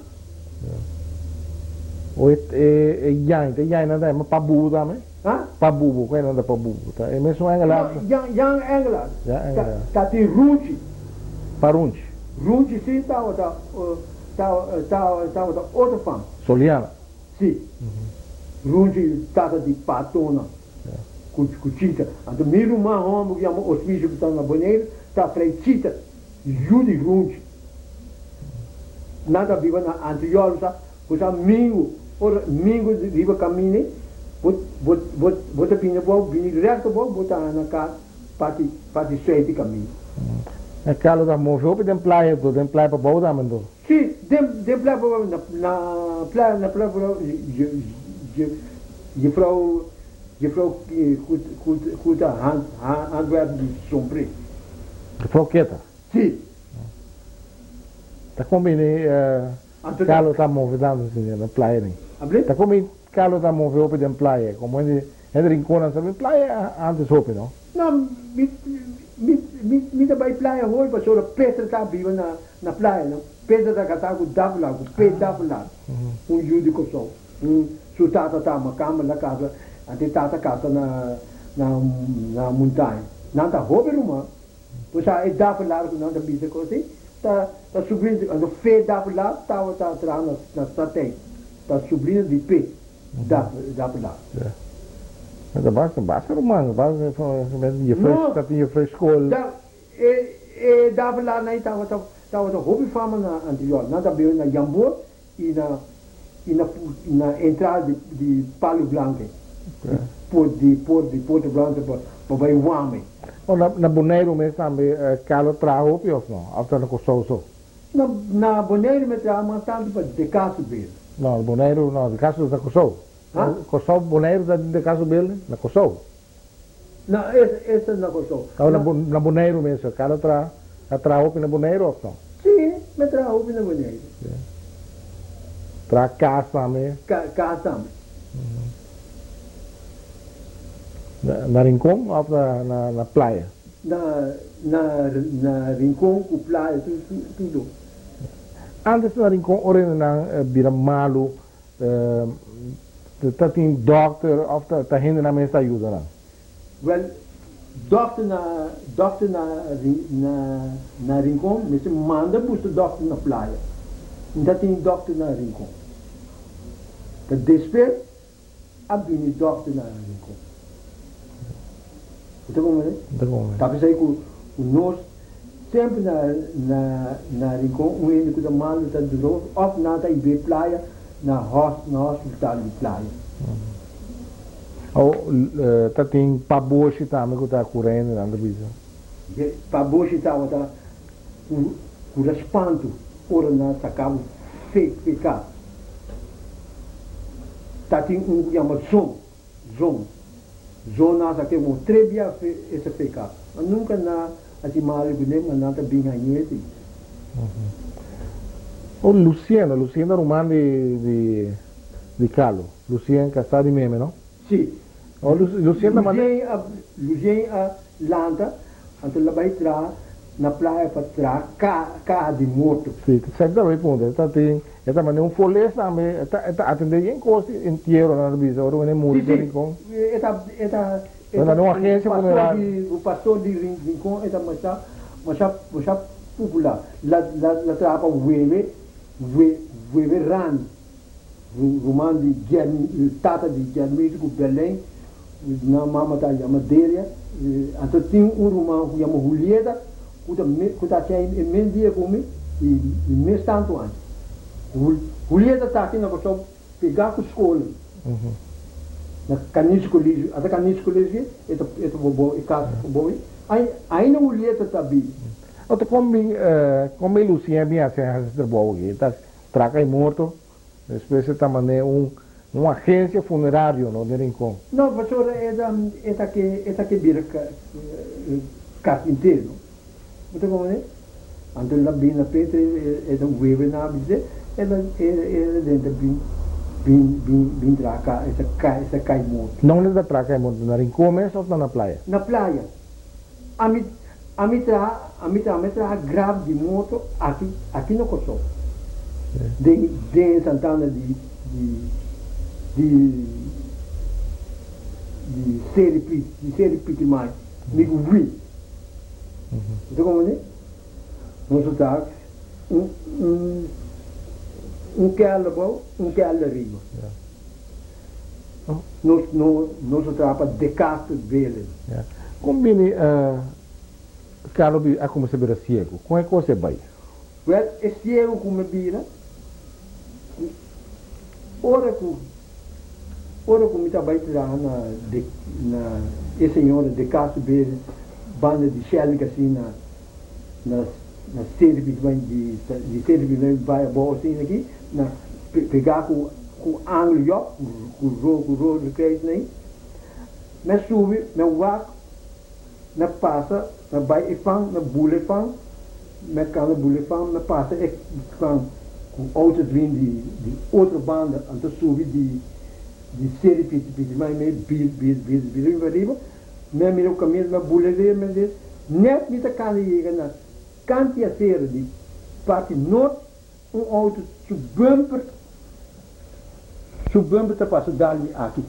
O e e Jan, ta e Jan nan ta yama Pabubu tambe? Ha? Pabubu, ku e nan ta Pabubu? Ta e mesun Engelaar? No, Jan, Jan Engelaar. Jan Engelaar. Ta tin Runchi. Pa Runchi. Runchi si tabata, ta, tabata otro fam. Soliana. Si. Runchi tata di Patona ku, ku Chita. Anto mi ruman homber ku yama Osmicio ku ta na Boneiru ta frei Chita, yu di Runchi. Nan ta biba na Antriol sa ku sa mingu ora mingu riba kamine bo bo bo bo ta bini abou bini rekto abou bo ta na kas parti parti suei di kaminda. E kalo ta move hopi den playa to den playa pa bou tambe nto. Si den den playa pa bou na na playa na playa pa bou je je jefrou jefrou ku ku ku ta hand handwerk di sombre. Jefrou Keta. Si. Ta kon bini Carlo ta move tantu si na playa ni? Ta kon bini Carlo ta move hopi den playa? Komo hende hende Rinconnan sa bin playa antes hopi no? No, mi mi mi mi ta bai playa hopi pasobra Petra ta biba na na playa no. Petra ta kasá ku Davila ku P. Davila un yu di Kòrsou. Un su tata ta makamba la kasa antes tata kasa na na na Montaña. Nan ta hopi ruman. Bo sa e dafelaar ku nan ta bisa ku así ta ta subrino di anto fe dafelaar tabata traha na na Statijn ta subrino di pe daf dafelaar. Ya. Ma ta basta basta ruman basta juffrouw No. ta tin juffrouw skol. Da e e dafelaarnan ei tabata tabata hopi fama na anterior nan ta bebe na Jambor i na i na na entrada di di Palu Blanke di por di por di Puerto Blanke pa pa bai Wame. Oh na na Boneiru mes tambe Carlo traha hopi of no? Of ta na Kòrsou so? Na na Boneiru mi a traha mas tantu pa De Caso Bel. No Boneiru no De Caso ta Kòrsou. Ha? Kòrsou Boneiru ta De Caso Bel na Kòrsou. Na es esta na Kòrsou. Taba na na Boneiru mes Carlo traha a traha hopi na Boneiru of no? Si mi a traha hopi na Boneiru. Si. Traha kas tambe. Ka kas tambe. Na na Rincon of na na na playa? Na na na Rincon ku playa tur tur tur. Antes na Rincon ora nan bira malu Ta tin dokter of ta hendenan mes ta yuda nan? Wel, dokter na dokter na na na Rincon mester manda buska dokter na playa. N ta tin dokter na Rincon. Ta despues a bini dokter na Rincon. Bo ta comprende? Bo ta comprende. Ta p'esei ku ku nos semper na na na Rincon un hende ku ta malu ta duro of nan ta ibe playa na hos na hospital di playa. Awo ta tin paboshi tambe ku ta kura hende nan ta bisa. E paboshi tabata ku kura spantu ora nan saka bo fe feka. Ta tin un ku yama zon zon. Zonas a kemo tres bia ese peka. Ma nunka nan a hasi malu kuné, ma nan ta bin hañ'é si. O Luciano, Lucien ta ruman di di di Carlo. Lucien kasá di Meme, no? Si. O Lucien ta manda. Lucien a Lucien a lanta, anto el a bai traha na playa pa traha kaha di morto. Si, esaki ta bai punta. E ta tin E ta manda un foles tambe, e ta e ta atendé yen kos di entiero nan ta bisa ora wende muri den Rincon. Si, si, e ta e ta E ta un agencia funerario. Un pastor di Rincon e ta masha masha masha popular. La la la traha pa wewe we wewe Rani, ruman di Gen tata di Germito ku Belen, nan mama ta yama Delia. Anto tin un ruman ku yama Julieta Ku ta ku ta haci e mes dia ku mi i i mes tantu aña. Julieta ta aki na Kòrsou pegá ku skol na Canis College, ata Canis College e ta e ta bou e kas bou ei. Ainda Julieta ta biba. Anto kon bin kon bin Lucien bin hasi hasi trabou aki? E ta traka e morto, despues e ta mand'é un un agencia funerario no den Rincon. No, pasobra e ta e ta ke e ta ke bira Carpintero. Bo ta comprende? Anto el a bin na Peter, e ta webe na bis'é, el a el a drenta bin bin bin bin traha ka esa ka esa kai morto. Donde ta traha kai morto? Na Rincon mes of ta na playa? Na playa. Ami ami traha ami traha mi a traha graf di morto aki aki na Kòrsou. Den den Santana di di di di Seri Pi di Seri Pitimai. Mi ku wi. Bo ta komprendé? Nos a traha un un un kèl abou, un kèl ariba. Nos no nos a traha pa Decaster Belen. Kon bini Carlo bi a kuminsá bira siegu? Kon e kos e bai? Wèl, e siegu ku mi bira, ku ora ku Ora ku mi ta bai traha na de na e señora de Castro Bele banda di Shell asina na na service bai di di service bai bai abou asina aki na pegá ku ku Anglo Job ku ku ku Rode Kruis nei mi a subi mi a wak mi a pasa mi a bai e fan mi a bula e fan Mi a kanda bula e fan, mi a pasa e fan ku outo's bin di di otro banda, anto subi di di seri piti piti mai mei bir bir bir bir riba riba, mi a mira ku kaminda mi a bula riba mi a des, nèt mi ta kanda yega na kanti asera di parti nort, un outo su bumper su bumper ta pasa dal mi aki,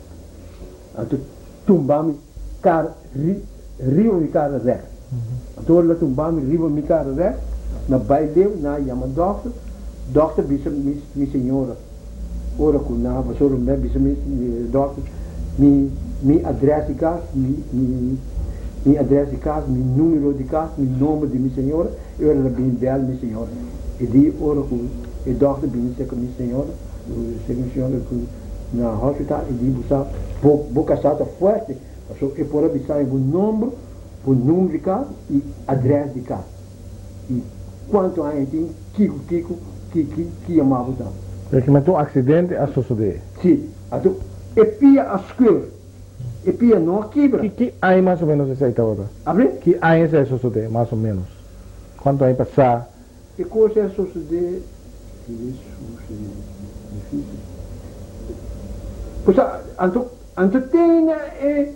anto tumba mi kar ri riba mi kar rèks. Anto ora el a tumba mi riba mi kar rèks, mi a bai leu, nan a yama dòkter, dòkter bisa mi mi señora ora ku nan a pasobra mi a bisa mi dòkter mi mi adrès di kas, mi mi mi adrès di kas, mi numero di kas, mi nomber di mi señora, E ora el a bini bel mi señora. E di ora ku e dòkter bini serka mi señora, serka mi señora ku na hospital, e di bo sa bo bo kasá ta fuerte, pasobra e por a bisa mi bo nomber, bo number di kas i adrès di kas i kuantu aña e tin, kiko kiko ki ki ki yamá bo ta. Prèktikamenti un aksidente a sosodé. Si, anto e pia a skeur. E pia no a kibra. Ki ki aña mas o menos esei tabata? Abre? Ki aña esei a sosodé, mas o menos? Kuantu aña pasá? E kos ei a sosodé, Hesus, e difisil. Pues anto, anto tene e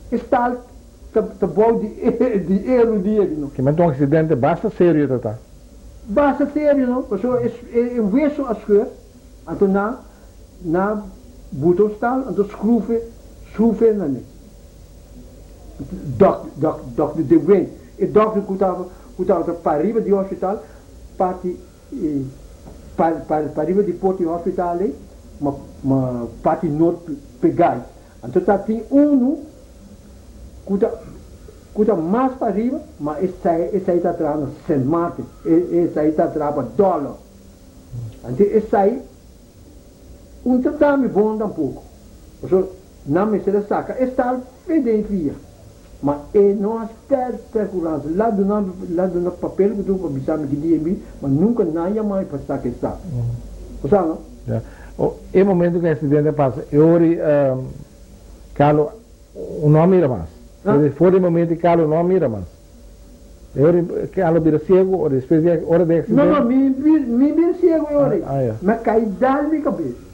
e stal ta ta bou di e di e rudia aki no. Ki mester un aksidente basta serio ta ta. Basta serio no, pasobra e e weso a skeur, anto nan Na buta stal anto schroefe schroefe na ne. Dok dok dokter de Win e dokter ku tabata ku tabata pariba di hospital parti pa pa pariba di porta di hospital ei ma ma parti noord pegai anto ta tin unu ku ta ku ta mas pariba ma esei esei ta traha na Sint Maarten esei ta traha pa dollar anto esei. Un ta dami bon tampoco, pasobra nan mester a saca e stal fe den fia, ma e no a sper percuransa. La duna la duna papel cu tur pa bisa mi ki dia mi, ma nunca nan yama mi pa saca e stal. Bo sa no? Ya. O, e momento cu e accidente a pasa, e ora Carlo. no a mira mas. For di e momento di Carlo no a mira mas. E ora Carlo bira ciego ora despues di ora di accidente? No, no, mi mi bira ciego e ora ei. Mi a cay dal mi cabes.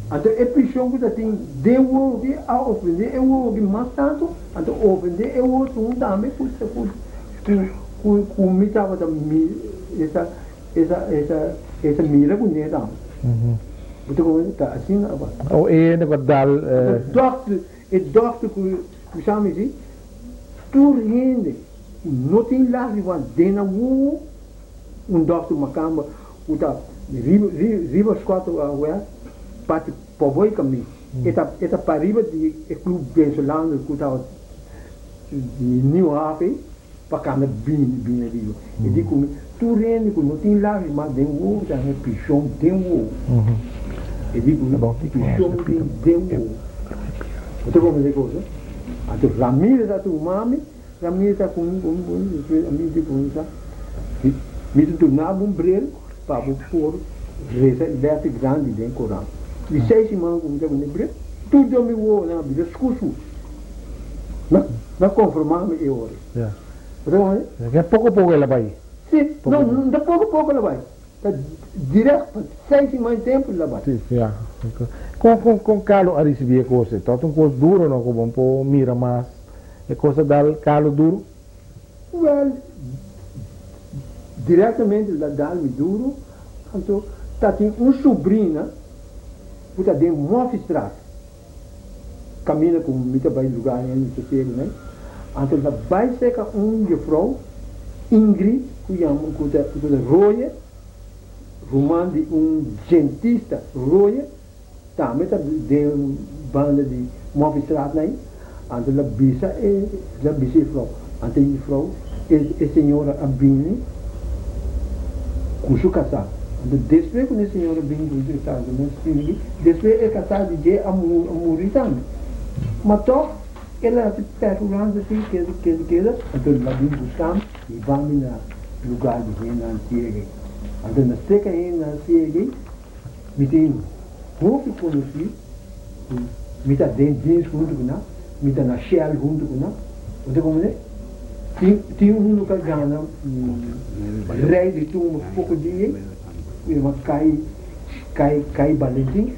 Anto e prishon cu ta tin den wowo aki a ofende e wowo aki mas tanto, anto ofende e otro un tambe cu cu cu cu mi tabata mi esa esa esa esa mira cu ne tambe. Bo ta comprende? Ta asina a pasa. O e hende cu a dal. Anto dokter, e dokter cu cu sa mi si, tur hende cu no tin lagrima den nan wowo, un dokter makamba Ku ta riba riba Scott West parti paboi kamin. E ta e ta pariba di e club venezolano ku ta di New Haven pa kanda bini bini riba. E di ku mi tur hende ku no tin lagrima den wowo ta haña prishon den wowo. E di ku mi prishon tin den wowo. Bo ta komprende kos? Anto Ramirez a tuma mi. Ramiro ta ku mi ku mi despues ami di ku mi sa mi ta duna bo un bril pa bo por resa e lèter grandi den koran. Di seis siman ku mi ta ku e bril tur den mi wowonan a bira skur skur. Na na konformá mi e ora. Bo ta komprende? Poko poko el a bai. Si, no, no ta poko poko el a bai. Ta direct pa seis siman tempu el a bai. Si, ya. Kon kon kon Carlo a risibí e kos ei? Tabata un kos duro no ku bo por mira mas E kos a dal Carlo duru? Wèl, direktamente el a dal mi duru. Anto ta tin un subrina ku ta den Moffistraat, kaminda ku mi ta bai lugá hende sosiegu nei. Anto el a bai serka un jefrou, Ingrid, ku yama ku ta ku ta Roye, ruman di un dentista Roye. Tambe ta den banda di Moffistraat nei, anto el a bisa e, el a bisa e frou, anto e frou, e e señora a bini ku su kasá. Anto despues ku e señora bini ku su kasá, anto nos sigui, despues e kasá di dje a muri, a muri tambe. Ma tòg el a hasi pèrkuransa si, keda, keda, keda, anto el a bin buska mi, hiba mi na lugá di hendenan siegu. Anto na seka hendenan siegu. Mi tin hopi konosí ku mi ta den dienst huntu ku nan, mi ta na Shell huntu ku nan. Bo ta komprendé? Tin tin unu ku a gana Rei di Tumba poko dia ei, ku yama Kai Kai Kai Balentin,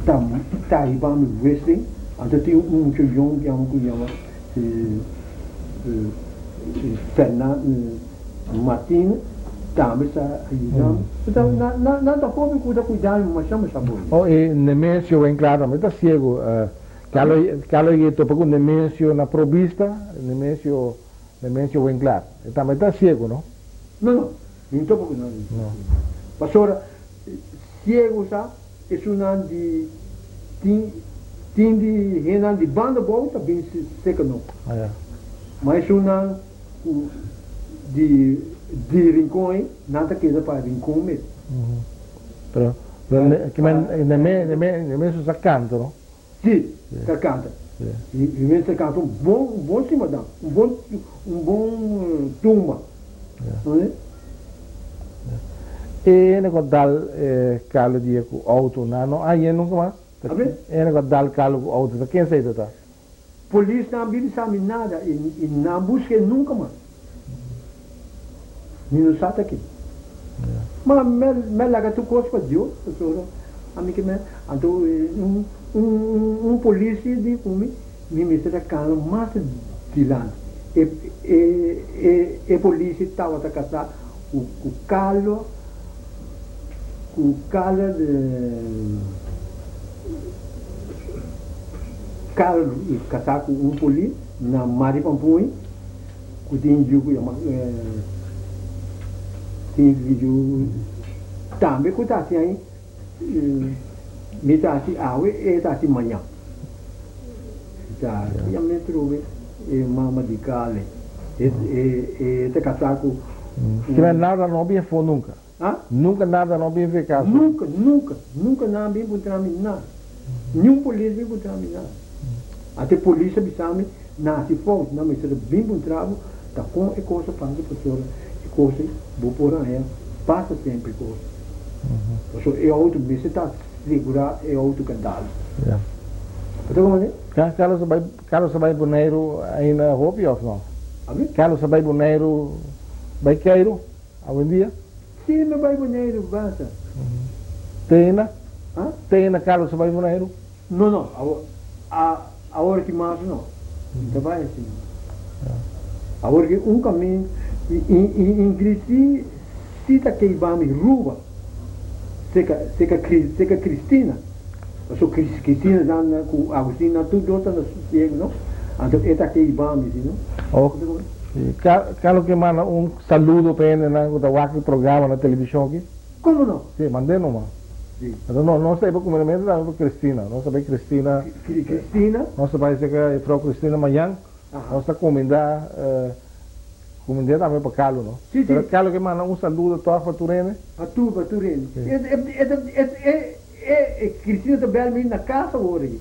ta ta hiba mi Wisding. Anto tin un mucha yòn ku yama ku yama Fernan Martina tambe sa ayuda mi. Nan nan ta hopi ku ta kuida mi masha masha bon. Oh e Nemesio Wenclaar tambe ta ciego. Carlo Carlo yega topa ku Nemesio na Pro Vista, Nemesio Nemesio Wenclaar. E tambe ta ciego no? No no, mi no topa ku nan. No. Pasobra ciego sa esunnan di tin tin di hennan di banda bou ta bin seka no. Ah ya. Ma esunnan Ku di di Rincon ei, nan ta keda pa Rincon mes. Pero Neme Neme Neme su sa kanta no? Si, ta kanta. Neme sa kanta un bon un bon simadan, un bon un bon tumba. E hende ku a dal e Carlo dia ku auto nan no hañ'é nunka mas? E hende ku a dal Carlo ku auto ta ken esei ta ta? Polis nan bin sa mi nada y nan busque nunca mas. Mi no sa ta ken. Ma me laga tur cos pa Dios pasobra ami ke me anto un un polis di cu mi mi mester ta cana mas dilanti. E e e polis tabata casa cu cu Carlo cu Carlo de. Carl kasá ku un polis na Mari Pampui ku tin yu ku yama tin yu tambe ku ta hasi ai mi ta hasi awe e ta hasi mañan ta yama e trobe e mama di Carl e ta kasá ku. Kila nada no bien fo nunka. Ha? Nunka nada no bin fe kaso? Nunka, nunka, nunka nan a bin puntra mi nada. Niun polis bin puntra mi nada. Ata e polis a bisa mi, nan hasi fout, nan mester a bin puntra bo ta kon e kos a pasa pasobra e kos ei bo por haña pasa semper e kos. Pasobra e outo mester ta segura e outo ka dal. Bo ta komprendé? Carlos a bai Carlos a bai Boneiru ainda hopi òf no? Abi? Carlos a bai Boneiru bai keiru awendia? Sí, mi a bai Boneiru basta. Te ainda? Ha? Te ainda Carlos a bai Boneiru? No, no, awor, a, awor ki mas no. Mi ta bai asina. Awor ki un kamin, i, i, i Ingrid si, si ta keiba mi Ruba, seka, seka Cri, seka Cristina. Paso Cris, Cristina nan, nan ku Agustin nan tur dos ta na Sosiego, no? Anto e ta keiba mi, si no? Oh, si. Ka, Carlos ke manda un saludo pa hendenan ku ta wak e programa na televishon aki? Komo no? Si, mand'é numa. Si. Anto no, nos ta iba kuminamentu tambe pa Cristina. Nos ta bai Cristina. Cristina? Nos ta bai serka juffrouw Cristina mañan. Nos ta kumindá, kumind'é tambe pa Carlo, no? Si, si. Pero Carlo ke manda un saludo tòg pa tur hende. Pa tur, pa tur hende. Si. E, e, e, e, E e Cristina ta bel mi na cas awor aki.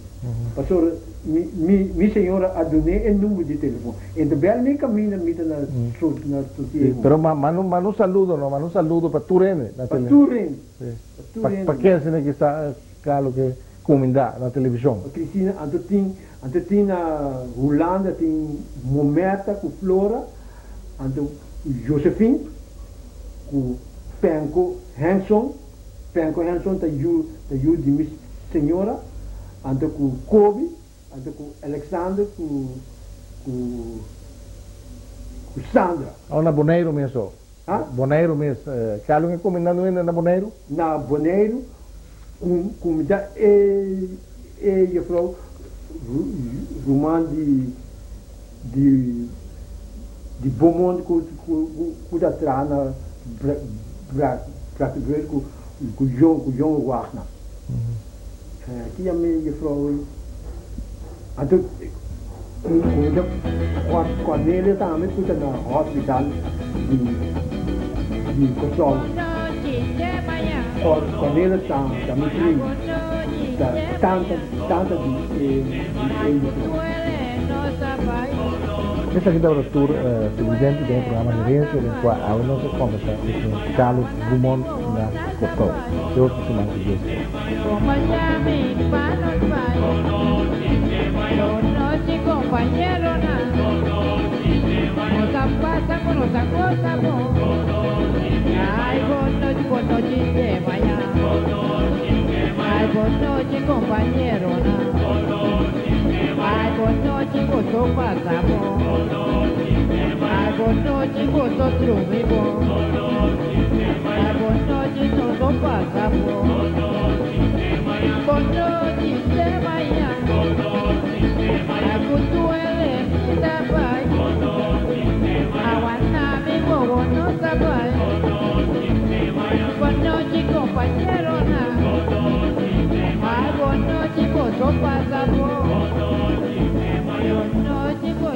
Pasobra mi mi mi señora a dun'é e number di telefon. E ta bel mi caminda mi ta na so na sosiego. Pero ma manda un manda un saludo no, manda un saludo pa tur hende na Pa tele. tur hende. Si. Pa tur Pa hende. pa ken asina ki sa ka loke cuminda na television. Pa Cristina anto tin anto tin na Hulanda tin Momerta cu Flora anto Josephine cu Penco Henson. Penco Henson ta yu ta yu di mi señora, anto cu Kobe, anto cu Alexander cu cu cu Sandra. Oh, na Boneiru mes oh. Ha? Boneiru mes. Carlo ke cuminda nu hende na Boneiru? Na Boneiru cu cuminda e e juffrouw ruman di di di Beaumont ku ku ku ta traha na Bra Brakkebrug ku ku Jong ku Jong Wagner. Ki yama e juffrouw ei? Anto ku ku ta Cornelia tambe ku ta na hospital di di Kòrsou. Cornelia ta ta mi prima ta tanta tanta di e di e juffrouw. Esaki tabata tur televidente den e programa Herencia den cua awe nos a combersa cu señor Carlos Brumont na Kòrsou. Te otro siman cu Dios kier. Ay, bon nochi, boso pasa bon. Ay, bon nochi, boso drumi bon. Ay, bon nochi, nos pasa bon. Bon nochi, te mañan. Ay, ku duele mi ta bai. Aguanta mi wowo no ta bai. Bon nochi, kompañeronan. Ay, bon nochi, boso pasa bon.